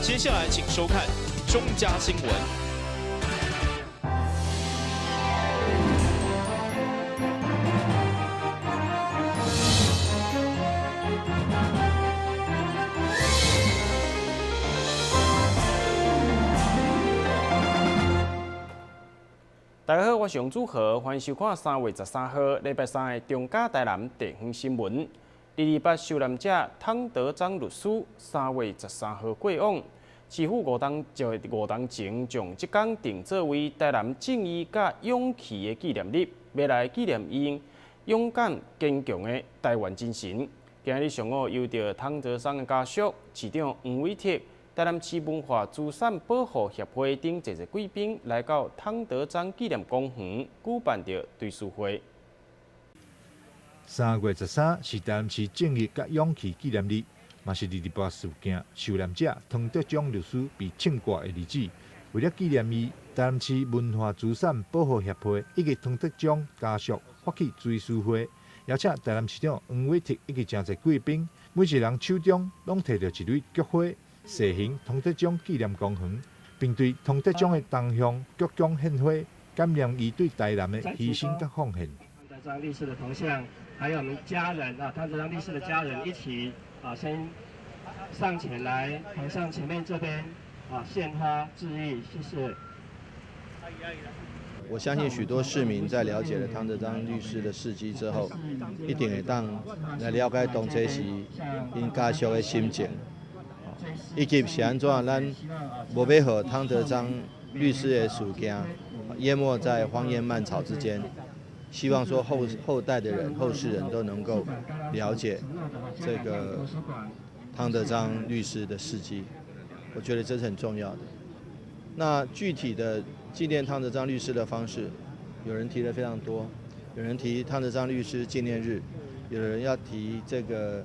接下來請收看中嘉新聞。大家好，我是王祖豪，歡迎收看3月13號禮拜三的中嘉台南地方新聞。228受難者湯德章律師3月13號過往，市府5冬前將這天定做為台南正義佮勇氣的紀念日，欲來紀念𪜶勇敢堅強的台灣精神。今日上午，由著湯德章的家屬、市長黃偉哲、台南市文化資產保護協會等濟濟貴賓來到湯德章紀念公園舉辦著追思會。3月13是台南市正義佮勇氣紀念日，嘛是228事件受難者湯德章律師被槍決的日子。為了紀念伊，台南市文化資產保護協會以及湯德章家屬發起追思會，邀請台南市長黃偉哲以及誠濟貴賓，每一人手中攏提著一蕊菊花，踅行湯德章紀念公園，並對湯德章的銅像鞠躬獻花，感念伊對台南的犧牲佮奉獻。湯德章烈士的銅像，還有我們家人啊，湯德章烈士的家人一起啊，先上前來銅像前面這邊啊獻花致意，謝謝。我相信許多市民在了解了湯德章律師的事蹟之後，一定會當來了解當初時𪜶家屬的心情，以及是按怎咱無欲予湯德章律師的事件淹沒在荒煙蔓草之間。希望說後代的人、後世人都能夠了解這個湯德章律師的事蹟，我覺得這是很重要的。那具體的紀念湯德章律師的方式，有人提了非常多，有人提湯德章律師紀念日，有人要提這個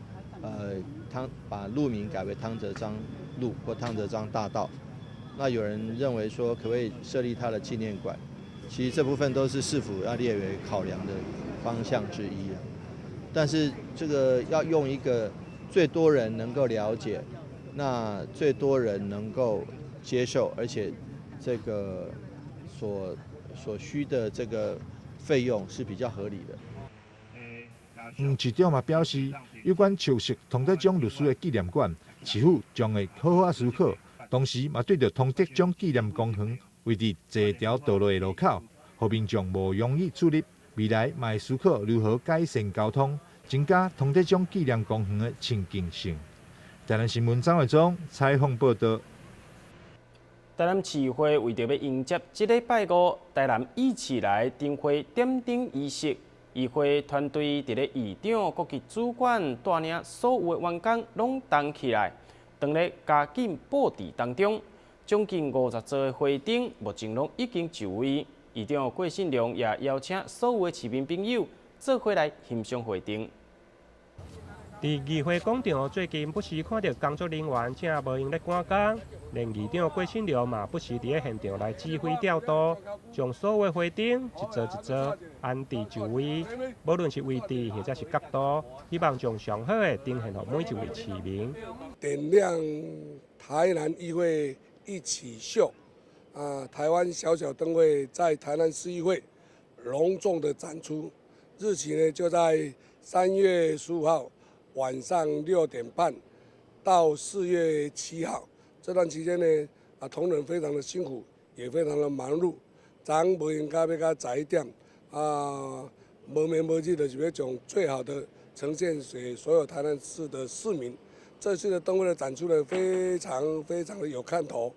把路名改為湯德章路或湯德章大道。那有人認為說，可不可以設立他的紀念館？其實這部分都是市府要列為考量的方向之一啊。但是這個要用一個最多人能夠了解，那最多人能夠接受，而且這個所需的這個費用是比較合理的。黃市長嘛表示，有關籌設湯德章律師的紀念館，市府將會好好思考，同時嘛對著湯德章紀念公園位佇這條道路的路口，予民眾無容易出入，未來嘛會思考如何改善交通，增加湯德章紀念公園的親近性。台南新聞張偉忠採訪報道。台南市會為著欲迎接這禮拜五台南義起來燈會點燈儀式，議會團隊佇咧議長、各級主管帶領所有的員工攏動起來，當咧加緊布置當中，將近50座的花燈目前攏已經就位。議長郭信良也邀請所有的市民朋友做伙來欣賞花燈。佇議會廣場，最近不時看著工作人員正無閒咧趕工，連議長郭信良嘛不時佇咧現場來指揮調度，將所有花燈一座一座安置就位，無論是位置或者是角度，希望將上好的呈現予每一位市民。點亮台南議會一起秀，啊，台灣小小燈會在台南市議會隆重的展出，日期呢就在3月15號。晚上6點半到4月7號這段期間呢，啊，同仁非常的辛苦，也非常的忙碌。昨昏無閒到欲到11點，啊，無眠無志就是欲將最好的呈現給所有台南市的市民。這次的燈會的展出呢，非常非常的有看頭，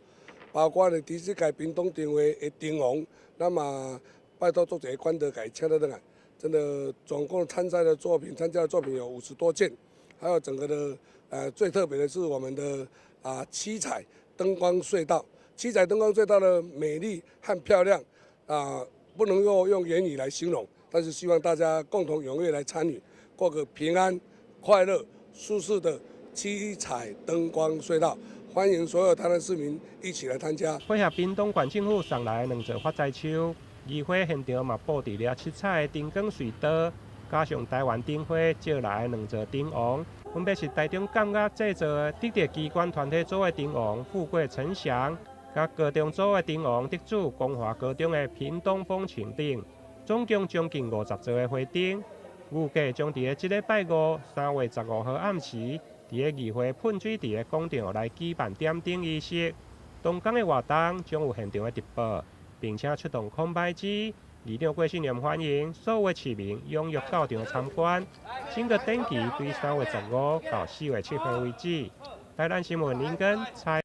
包括呢，第四屆屏東燈會的燈王，那麼拜託作者關德改請得轉來，真的總共參賽的作品，參加的作品有50多件。還有整個的，最特別的是我們的啊七彩燈光隧道，七彩燈光隧道的美麗和漂亮啊，不能夠用言語來形容，但是希望大家共同踴躍來參與，過個平安、快樂、舒適的七彩燈光隧道。歡迎所有台南市民一起來參加。配合屏東縣政府送來的兩座發財樹，議會現場嘛布置了七彩的燈光隧道。加上台灣燈會借來的兩座燈王，分別是台中感覺製造的得著機關團體組的燈王富貴呈祥，佮高中組的燈王得主光華高中的屏東風情燈，總共將近50座的花燈，預計將佇咧這禮拜五3月15號暗時，佇咧議會噴水池的廣場來舉辦點燈儀式。當天的活動將有現場的直播，並且出動空拍機。議長郭信良歡迎所有市民踴躍到場參觀。整個展期對3月15到4月7號為止。台南新聞林根采。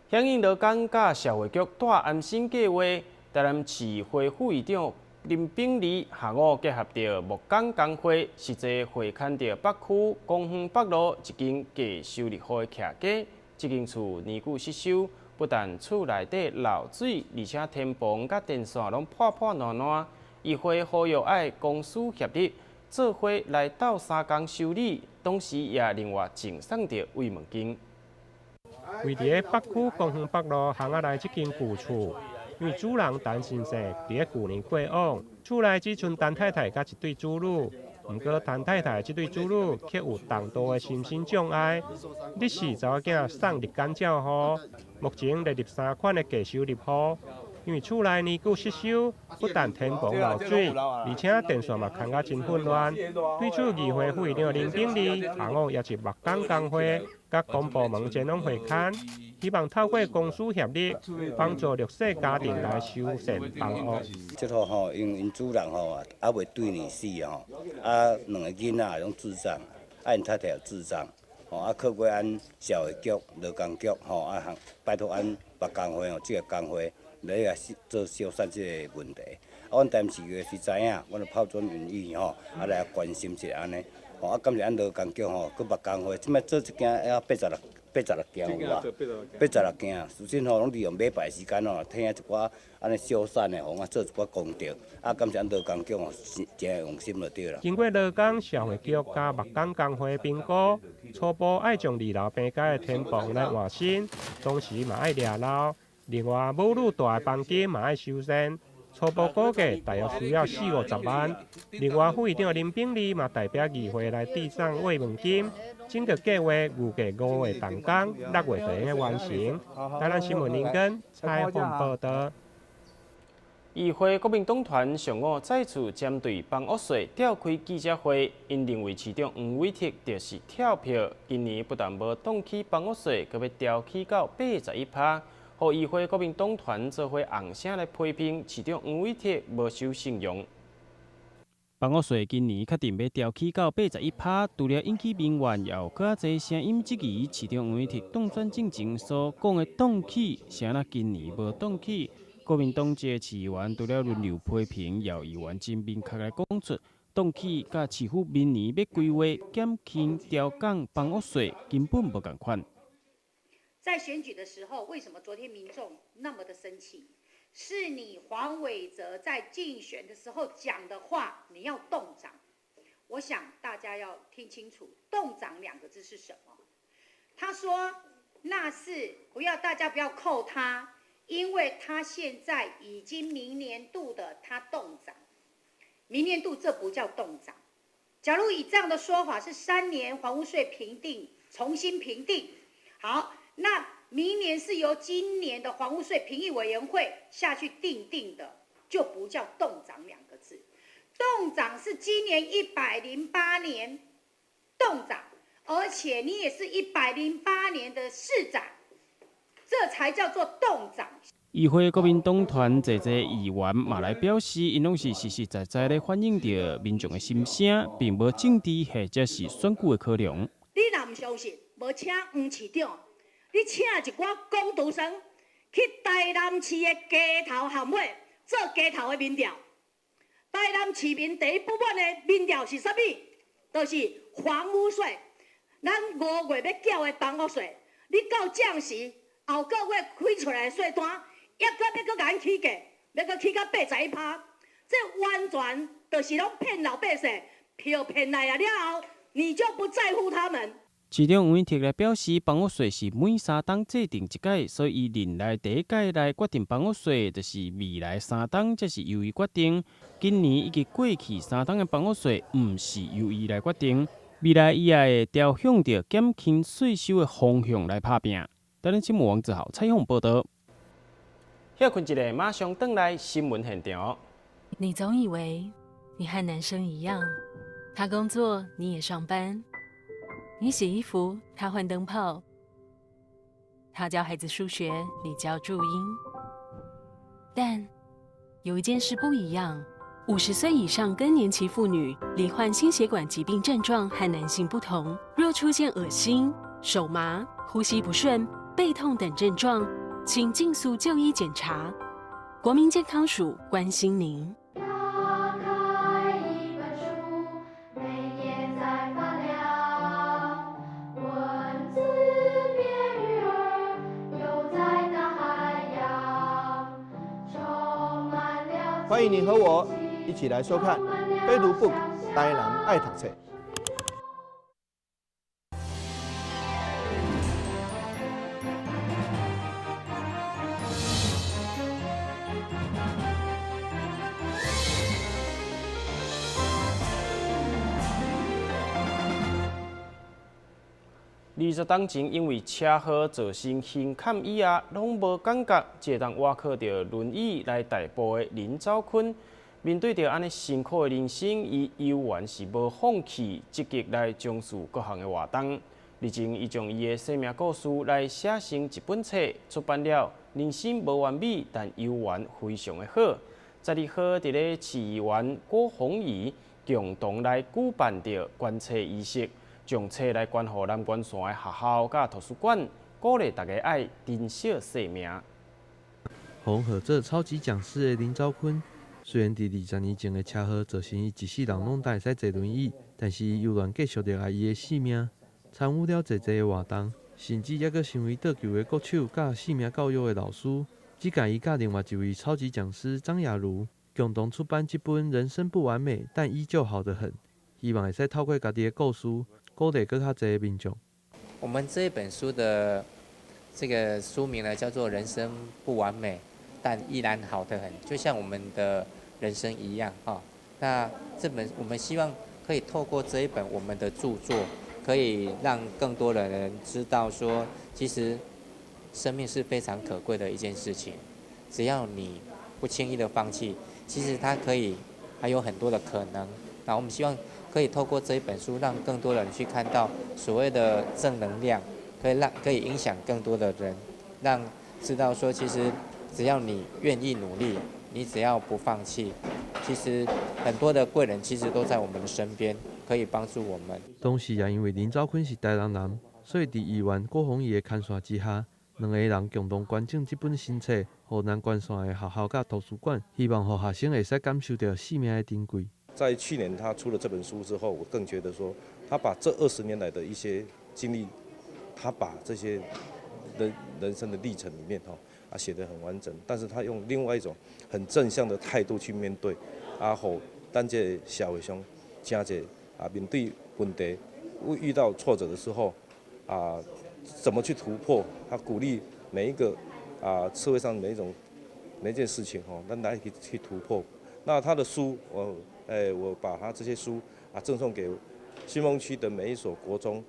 響應勞工佮社會局大安省計畫，台南市會副議長林炳利下午結合著木工工會，實際會勘著北區公園北路一間低收入戶的徛家，這間厝年久失修，不但厝內底漏水，而且天棚佮電線攏破破爛爛。議會呼籲愛公私協力，做伙來鬥相共修理，同時也另外贈送著慰問金。位佇咧北區公園北路巷仔內這間舊厝，因為主人陳先生佇咧舊年過往，厝內只賰陳太太佮一對子女。毋過陳太太這對子女卻有重度的心身障礙，日時查某囝送日間照護，目前列入三款的低收入戶。因為厝內年久失修，不但天棚漏水，而且電線嘛牽甲真混亂。對此，議會副議長林炳利下午也是木工工會佮公部門前往會勘，希望透過公私協力，幫助弱勢家庭來修繕房屋。這個吼，因𪜶主人吼猶未對年死吼，啊兩个囡仔攏智障，啊𪜶太太有智障，吼啊靠過阮社會局、勞工局吼啊，拜託阮木工會吼，這个工會來來做修繕這个問題。啊，阮台南市議會是知影，阮就拋磚引玉吼，啊來關心一下按呢。吼啊，感謝阮勞工局吼，佮木工會，這擺做這間要86間有啊，八十六間。事實吼，攏利用禮拜時間吼，聽一寡按呢修繕的，予阮做一寡功德。啊，感謝阮勞工局吼，真用心就對啦。經過勞工社會局佮木工工會評估，初步愛將二樓邊界的天棚來換新，同時嘛愛掠漏。另外，母女蹛的房間嘛愛修繕，初步估計大約需要四五十萬。另外，副議長林炳利嘛代表議會來致送慰問金。整個計劃預計5月動工，6月就會完成。台南新聞林根採訪報導。議會國民黨團上午再次針對房屋稅召開記者會，𪜶認為市長黃偉哲就是跳票，今年不但無凍起房屋稅，閣欲調起到81%，予議會國民黨團做伙唵聲來批評市長黃偉哲無守信用。房屋稅今年確定欲調起到81%，除了引起民怨，也有閣較濟聲音質疑市長黃偉哲當選進前所講的凍起，啥若今年無凍起？國民黨籍市議員除了輪流批評，也有議員真明確來講出，凍起佮市府明年欲規劃減輕調降房屋稅根本無仝款。在選舉的時候，為什麼昨天民眾那麼的生氣？是你黃偉哲在競選的時候講的話，你要凍漲。我想大家要聽清楚，凍漲兩個字是什麼？他說那是不要大家不要扣他，因為他現在已經明年度的他凍漲，明年度這不叫凍漲。假如以這樣的說法是3年房屋稅評定重新評定，好，那明年是由今年的房屋稅評議委員會下去訂定的，就不叫凍漲兩個字。凍漲是今年108年凍漲，而且你也是一百零八年的市長，這才叫做凍漲。議會國民黨團濟濟議員嘛來表示，𪜶攏是實實在在咧反映著民眾的心聲，並無政治或者是選舉的考量。你若毋相信，無請黃市長，你請一寡工讀生去台南市的街頭巷尾做街頭的民調。台南市民第一不滿的民調是啥物？就是房屋稅。咱5月欲繳的房屋稅，你到這時後個月開出來的稅單，猶閣欲閣共咱起價，欲閣起到81%，這完全就是攏騙老百姓，票騙來啊了後，你就不在乎他們。市長黃英哲來表示，房屋稅是每3冬制定一擺，所以伊任內第一屆來決定房屋稅，就是未來三冬才是由伊決定。今年以及過去三冬的房屋稅，毋是由伊來決定。未來伊也會朝向著減輕稅收的方向來拍拚。台南新聞王志豪採訪報導。歇睏一下，馬上轉來新聞現場。你總以為你和男生一樣，他工作你也上班，你洗衣服他換燈泡，他教孩子數學你教注音。但有一件事不一樣。50歲以上更年期婦女罹患心血管疾病症狀和男性不同，若出現噁心、手麻、呼吸不順、背痛等症狀，請盡速就醫檢查。國民健康署關心您。打開一本書，每頁在發亮，文字變魚兒，游在大海洋，充滿了。歡迎你和我一起來收看《非讀 book 台南愛讀冊》。 20冬前，因為車禍造成胸坎以下攏無感覺，這當倚靠著輪椅來代步的林昭坤，面對著按呢辛苦的人生，伊猶原是無放棄，積極來從事各項的活動。日前，伊將伊的生命故事來寫成一本冊，出版了。人生無完美，但猶原非常的好。12號，佇咧市議員郭宏儀共同來舉辦著捐冊儀式。將冊來捐予南關山的學校佮圖書館，鼓勵大家愛珍惜生命。紅合做超級講師的林昭坤，雖然佇20年前的車禍造成伊一世人攏焦會使坐輪椅，但是伊猶原繼續熱愛伊的生命，參與了濟濟的活動，甚至猶閣成為桌球的國手佮生命教育的老師。這屆伊佮另外一位超級講師張雅茹共同出版這本《人生不完美，但依舊好得很》，希望會使透過家己的故事，鼓勵閣較濟的民眾。我們這一本書的這個書名呢，叫做《人生不完美，但依然好得很》，就像我們的人生一樣哈。那這本我們希望可以透過這一本我們的著作，可以讓更多的人知道說，其實生命是非常可貴的一件事情。只要你不輕易的放棄，其實它可以還有很多的可能。那我們希望可以透過這一本書，讓更多人去看到所謂的正能量，可以影響更多的人，讓知道說，其實只要你願意努力，你只要不放棄，其實很多的貴人其實都在我們的身邊，可以幫助我們。當時也因為林昭坤是台南人，所以佇議員郭宏儀的牽線之下，兩个人共同捐贈這本新冊，予南關山的學校佮圖書館，希望予學生會使感受著生命的珍貴。在去年他出了這本書之後，我更覺得說，他把這20年來的一些經歷，他把這些人生的歷程裡面吼啊寫得很完整，但是他用另外一種很正向的態度去面對，啊，予咱這個社會上真濟啊面對問題，遇到挫折的時候啊，怎麼去突破？他鼓勵每一個啊社會上每一種每一件事情吼，咱來去突破。那他的書我把他這些書啊贈送給新豐區的每一所國中、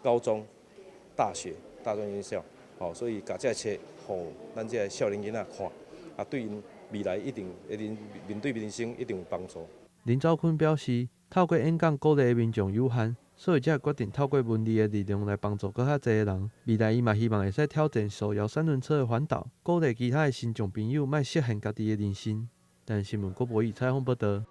高中、大學、大專院校，好，所以共這冊予咱這少年囡仔看，啊，對𪜶未來一定一定面對人生一定有幫助。林昭坤表示，透過演講鼓勵的民眾有限，所以才會決定透過文字的力量來幫助閣較濟的人。未來伊嘛希望會使挑戰手搖三輪車的環島，鼓勵其他的身障朋友莫設限家己的人生。但新聞郭博義採訪報導。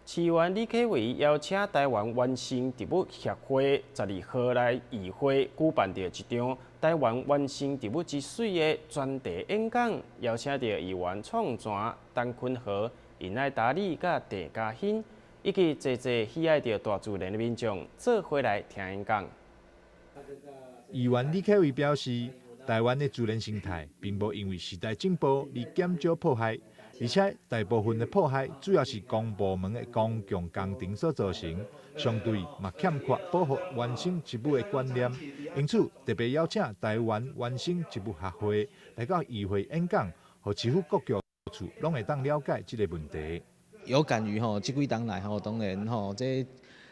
市議員李啟維邀請台灣原生植物協會12號來議會舉辦著一場台灣原生植物之水的專題演講，邀請著議員創泉、陳坤和、尹愛達里佮鄭嘉欣，以及濟濟喜愛著大自然的民眾做伙來聽演講。議員李啟維表示，台灣的自然生態並無因為時代進步而減少破壞。而且大部分的破壞主要是公部門的公共工程所造成，相對嘛欠缺保護原生植物的觀念。因此，特別邀請台灣原生植物學會來到議會演講，予市府各局處攏會當了解這个問題。有感於吼，這幾冬來吼，當然吼，這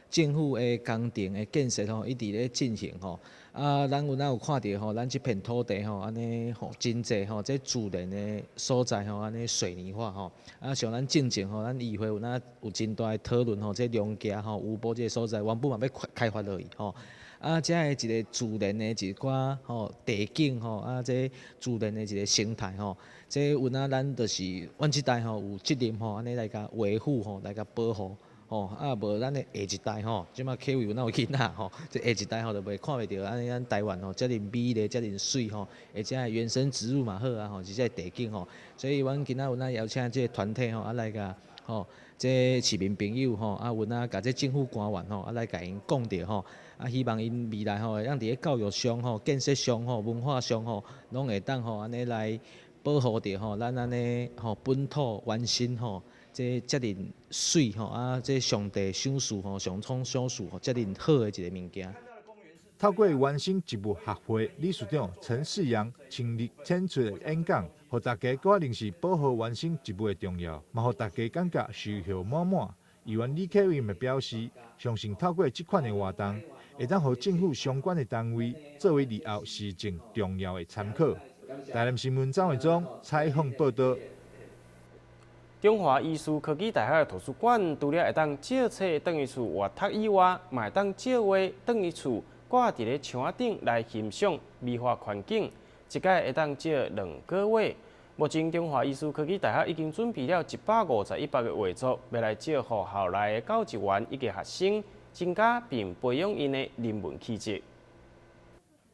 政府的工程的建設吼，一直咧進行吼。啊，咱有哪有看著吼，咱這片土地吼，按呢吼真濟吼，這自然的所在吼，按呢水泥化吼。啊，像咱進前吼，咱議會有哪有真大的討論吼，這龍崎吼、烏埔這个所在，原本嘛欲開發落去吼。啊，這个一个自然的一寡吼地景吼，啊，這自然的一个生態吼，這有哪咱就是阮這代吼有責任吼，按呢來共維護吼，來共保護。吼，啊無咱的下一代吼，這馬啟偉有哪有囡仔吼，這下一代吼就袂看袂著按呢咱台灣吼，遮爾美麗，遮爾媠吼，而且原生植物嘛好啊吼，這個地景吼，所以阮今仔有哪邀請這个團體吼，啊來共吼，這市民朋友吼，啊有哪共這政府官員吼，啊來共𪜶講著吼，啊希望𪜶未來吼，會當佇咧教育上吼、建設上吼、文化上吼，攏會當吼按呢來保護著吼，咱按呢吼本土原生吼。這遮爾媠吼啊！這上帝賞賜吼，上創賞賜吼，遮爾好的一個物件。透過原生植物學會理事長陳世陽親力親出的演講，予大家閣較認識保護原生植物的重要，嘛予大家感覺收穫滿滿。議員李啟偉嘛表示，相信透過這款的活動，會當予政府相關的單位作為日後施政重要的參考。台南新聞張偉忠採訪報導。中華醫事科技大學的圖書館，除了會當借冊轉去厝閱讀以外，嘛會當借畫轉去厝掛佇咧牆頂來欣賞美化環境。一擺會當借2個月。目前中華醫事科技大學已經準備了151幅的畫作，欲來借予校內的教職員以及學生，增加並培養𪜶的人文氣質。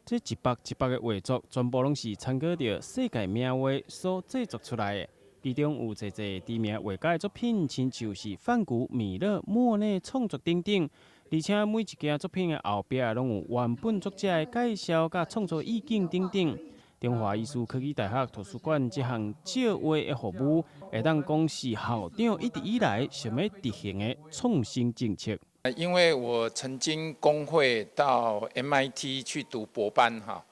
這一幅一幅的畫作，全部攏是參考著世界名畫所製作出來的。其中有濟濟知名畫家的作品，親像是梵谷、米勒、莫內創作等等。而且每一件作品的後壁攏有原本作者的介紹、佮創作意境等等。中華醫事科技大學圖書館這項借畫的服務，會當講是校長一直以來想欲執行的創新政策。因為我曾經公費到 MIT 去讀博班哈，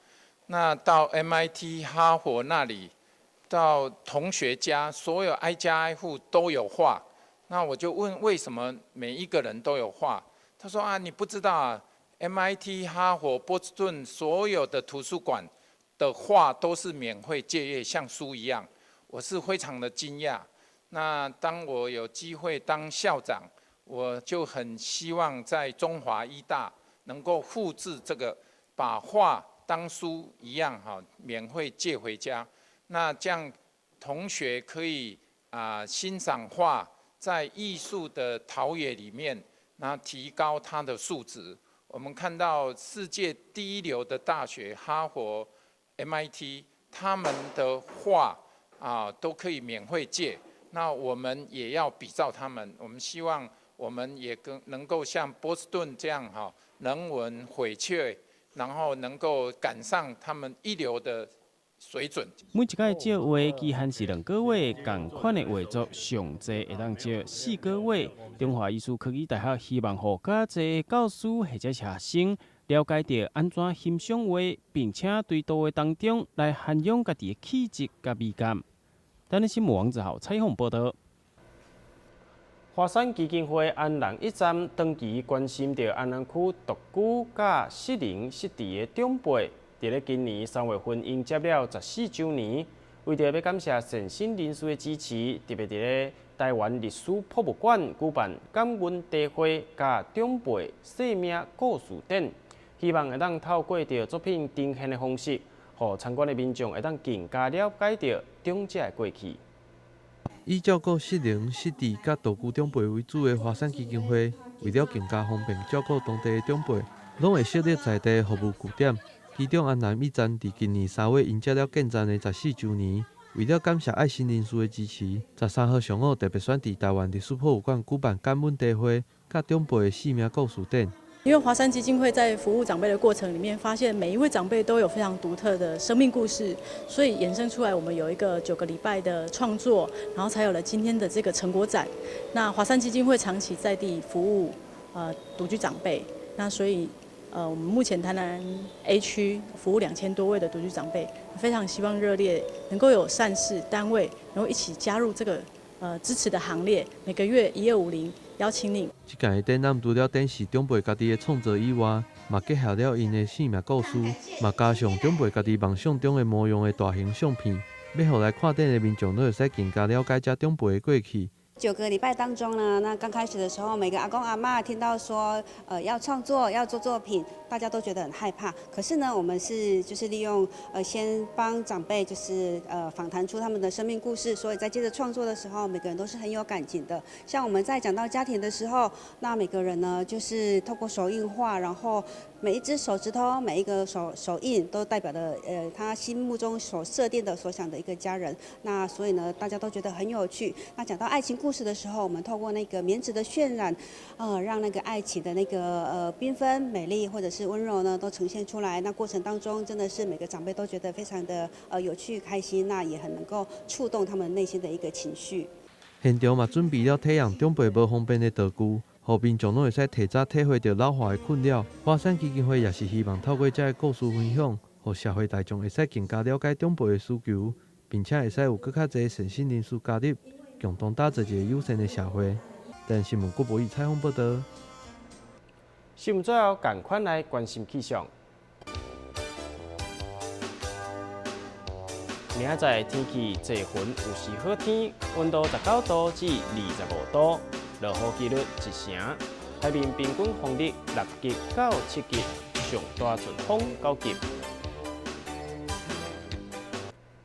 那到 MIT 哈佛那裡。到同學家，所有挨家挨戶都有畫，那我就問為什麼每一個人都有畫？他說啊，你不知道啊，MIT、哈佛、波士頓所有的圖書館的畫都是免費借閱，像書一樣。我是非常的驚訝。那當我有機會當校長，我就很希望在中華醫大能夠複製這個，把畫當書一樣哈，免費借回家。那這樣同學可以啊欣賞畫，在藝術的陶冶裡面，那提高他的素質。我們看到世界第一流的大學，哈佛、MIT，他們的畫啊都可以免費借。那我們也要比照他們，我們希望我們也跟能夠像波士頓這樣哈，人文薈萃，然後能夠趕上他們一流的水準。每一擺借畫期限是2個月，仝款的畫作上濟會當借4個月。中華醫事科技大學希望予較濟教師或者是學生了解著按怎欣賞畫，並且對圖畫當中來涵養家己的氣質佮美感。台南新聞王子豪採訪報導。華山基金會安人驛站長期關心著安南區獨居佮失能失智的長輩。佇咧今年3月份迎接了14週年，為著欲感謝善心人士的支持，特別佇咧台灣歷史博物館舉辦感恩茶會佮長輩生命故事展，希望會當透過著作品呈現的方式，予參觀的民眾會當更加了解著長者的過去。以照顧失能、失智佮獨居長輩為主的華山基金會，為了更加方便照顧當地的長輩，攏會設立在地服務據點。其中安南驛站佇今年3月迎接了建站的14週年，為了感謝愛心人士的支持，13號上午特別選佇台灣歷史博物館舉辦感恩茶會，佮長輩的生命故事展。因為華山基金會在服務長輩的過程裡面，發現每一位長輩都有非常獨特的生命故事，所以衍生出來我們有一個9個禮拜的創作，然後才有了今天的這個成果展。那華山基金會長期在地服務獨居長輩，那所以我們目前台南 A 區服務2000多位的獨居長輩，非常希望熱烈能夠有善事單位能夠一起加入這個支持的行列，每個月1250。邀請你。這屆的展覽除了展示長輩家己的創作以外，嘛結合了𪜶的生命故事，嘛加上長輩家己夢想中的模樣的大型相片，欲予來看展的民眾攏會使更加了解這長輩的過去。9個禮拜當中呢，那剛開始的時候，每個阿公阿嬤聽到說，要創作要做作品，大家都覺得很害怕。可是呢，我們是就是利用先幫長輩就是訪談出他們的生命故事，所以在接着創作的時候，每個人都是很有感情的。像我們在講到家庭的時候，那每個人呢就是透過手印畫，然後每一隻手指頭、每一個手印都代表了他心目中所設定的、所想的一個家人。那所以呢，大家都覺得很有趣。那講到愛情故事的時候，我們透過那個棉紙的渲染，讓那個愛情的那個繽紛、美麗或者是溫柔呢，都呈現出來。那過程當中，真的是每個長輩都覺得非常的有趣、開心，那也很能夠觸動他們內心的一個情緒。現場嘛準備了體驗長輩無方便的道具，予民眾攏會使提早體會著老化的困擾。華山基金會也是希望透過這个故事分享，予社會大眾會使更加了解長輩的需求，並且會使有閣較濟善心人士加入，共同打造一個友善的社會。台新聞郭博義採訪報導。新聞最後，仝款來關心氣象。明仔載天氣濟雲有時好天，溫度19度至25度，落雨幾率1成。海面平均風力6級到7級，上大陣風9級。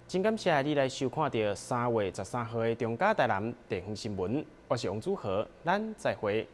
真感謝你來收看著3月13號的中嘉台南地方新聞，我是王祖豪，咱再會。